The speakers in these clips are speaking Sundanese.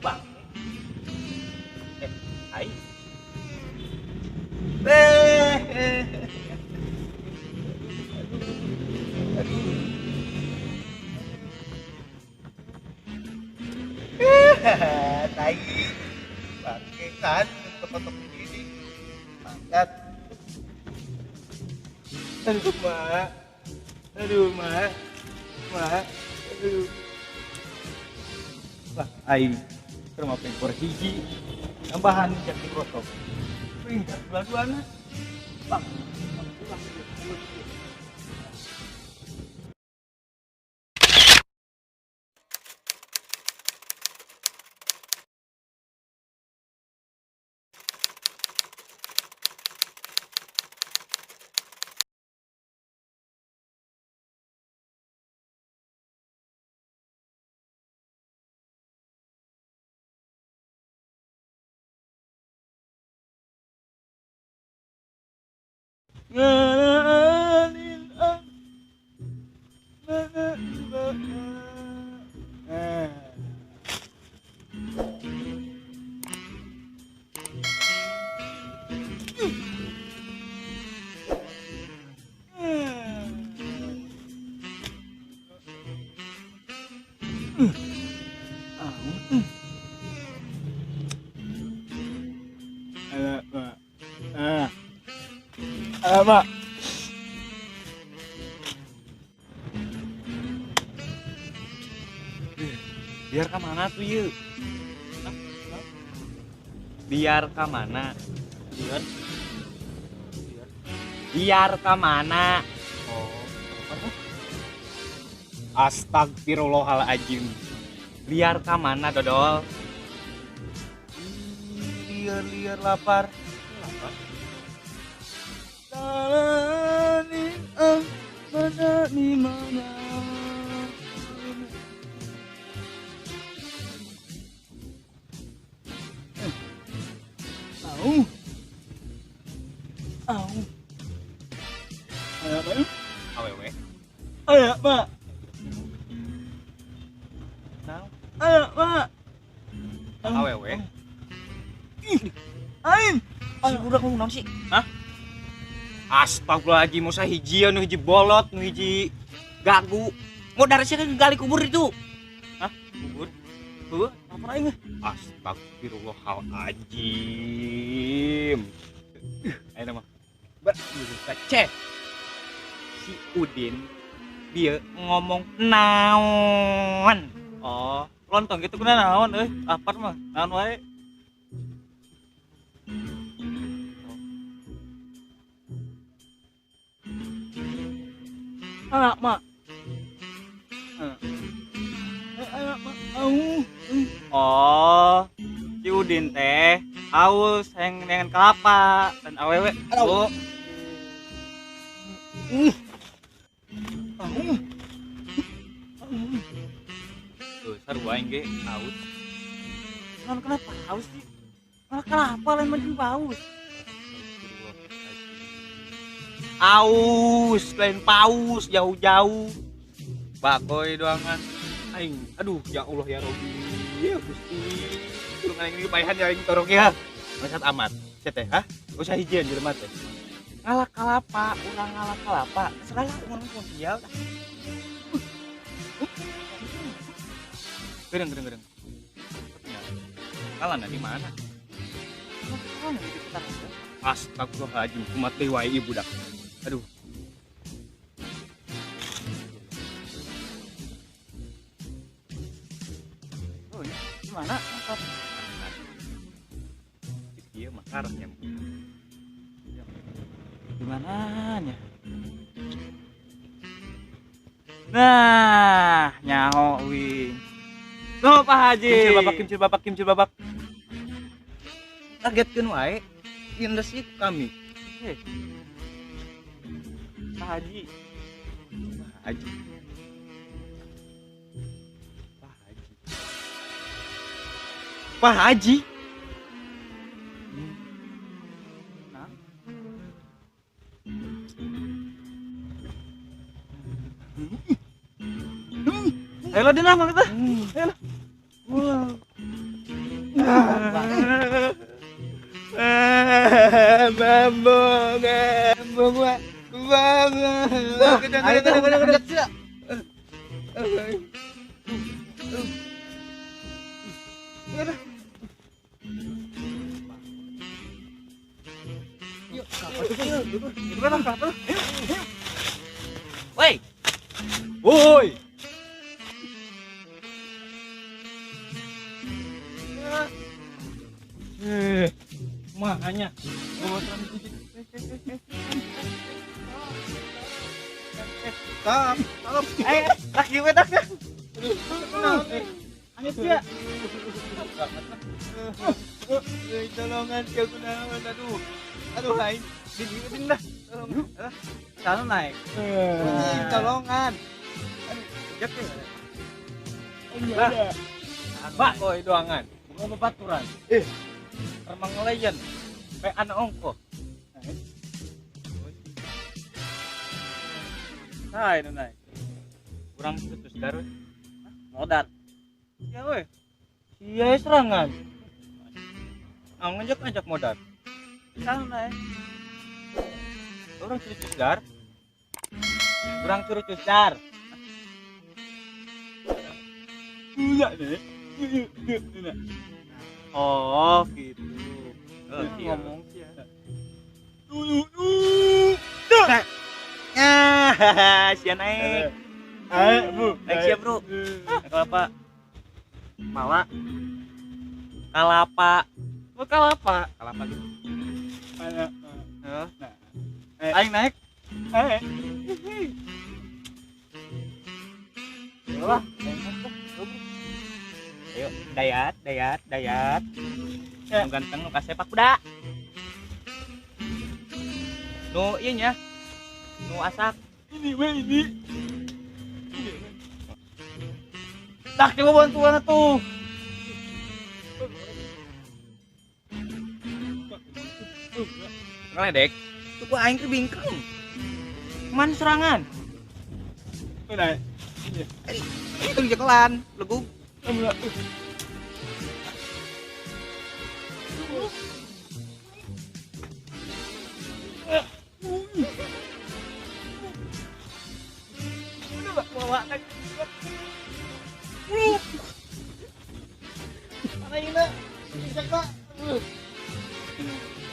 Kubang. Ai. Tai. Bangke kan ketok begini. Mangkat. Aduh, Mak. Aduh, Mak. Mak. Aduh. Wah, aing keur mah pengkor hiji. Tambahan jak dikrotok. Wih, dua-duana. Bang. Mak. Biar ka mana tuh yuk? Biar ka mana? Biar. Biar ka mana? Oh. Astagfirullahaladzim. Biar ka mana dodol? Liar-liar lapar. Lapar. Mana di mana? Au. Au. Ayo, Pak. Awewe. Ayo, Pak. Ayo, Pak. Awewe. Ih. Ain. Si budak ngomong naon sih? Hah? Astagfirullahaladzim, mau saya hiji, nu hiji bolot, nu hiji gagu. Mau darah sih gali kubur itu. Hah? Kubur? Heuh, apa aing? Astagfirullahaladzim. Ayo mah. Cek. Si Udin dia ngomong naon. Oh, lontong gitu kuna naon euy? Apar mah, naon wae. Anak mak. Anak mak. Au. Oh, si Udin teh aus hayang dengan kelapa dan awewe. Oh. Au. Tuh, sarua aing ge aus. Naon kenapa haus sih? Malah kelapa lain mancing paus. Aus, lain paus jauh-jauh. Bakoy doangan. Aing, aduh ya Allah ya Robi. Ya Gusti. Kurang aing ini paehan ya aing torok ya. Masat amat. Sia teh, hah? Usah hijian jelema teh. Ngalak kalapa, urang ngalak kalapa. Segala urang sosial. Gereng gereng gereng. Kalana di mana? Kalana di sekitar. Astagfirullahaladzim, kumat deui wae ieu budak. Aduh. Oh, gimana? Iya, makarnya. Gimana nya? Nah, nyaho wing. Tuh Pak Haji. Kimcil babak, kimcil babak, kimcil babak. Kagetkeun wae. Industri kami. Pak Haji. Pak Haji. Pak Haji. Pak Haji. Nah. Ayolah dinah Mang teh. Ayolah. Wah. Bambung, bambung, bambung. Woi. Woi. Makanya stop, stop. Lagi wedak ya. Angin ya. Tolongan ke gunawan, aduh. Aduh, aing. Ding dah. Tolong. Sana naik. Tolongan. Aduh, jak ya. Bah, koi doangan. Bukan bebaturan. Remang legend. Pe anak ongko. Hai, naik. Kurang putus darah. Modar. Ya weh. Iya serangan. Ah ngajak-ngajak modar. Sana naik. Orang curucus dar. Orang curucus dar. Iya deh. Oh, gitu. Oh, ngomong sih ya. Ah, sia naik. Bu. Naik sia, Bro. Kelapa. Mawa. Kalapa. Oh, kalapa. Kalapa gitu. Heeh. Nah. Aing naik. Wah, ayo, dayat, dayat, dayat. Nu ganteng nu kasepak kuda. Nu ieu nya. Nu asak. Ini we ini. Tak coba bantuan atuh. Ngeledek. Tuh ku aing ke bingkeng. Man serangan. Udah. Itu jekelan, legug.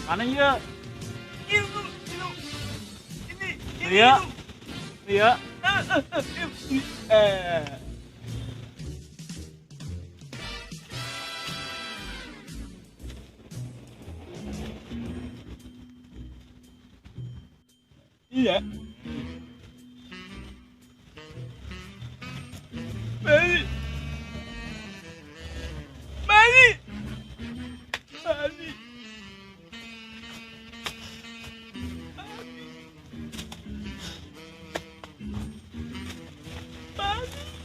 Mana ya? Ini. Iya. Iya. Iya. Bali. Bali. Bali. Bali.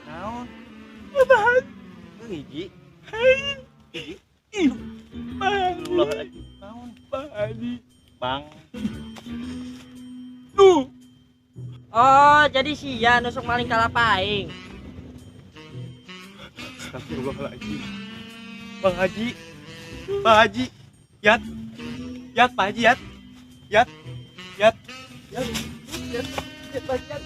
Naon? Apaan? Hiji. Hiji. Allah naon? Bali. Bang. Duh. Oh, jadi sia nusuk maling kalapa aing. Astagfirullahaladzim. Bang Haji. Bang Haji. Yat. Yat Pak Haji, yat. Yat. Yat. Yat. Yat. Yat Pak Haji. Yat.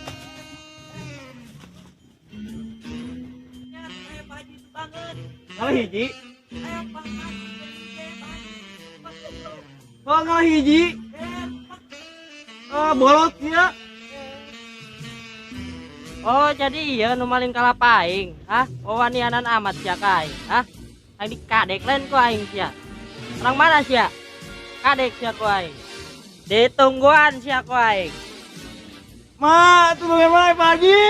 Yat, ayo Pak Haji itu banget. Ngalah hiji. Ayo Pak Haji. Oh, ngalah hiji. Ah, bolot ya. Oh, jadi iya nu maling kalapa aing. Hah? Wawanianan amat sia ka aing. Hah? Aing dikadek lain ku aing sia. Orang mana sia? Kadek sia ku aing. Ditungguan sia ku aing. Ma, tulungan mana Pak Haji?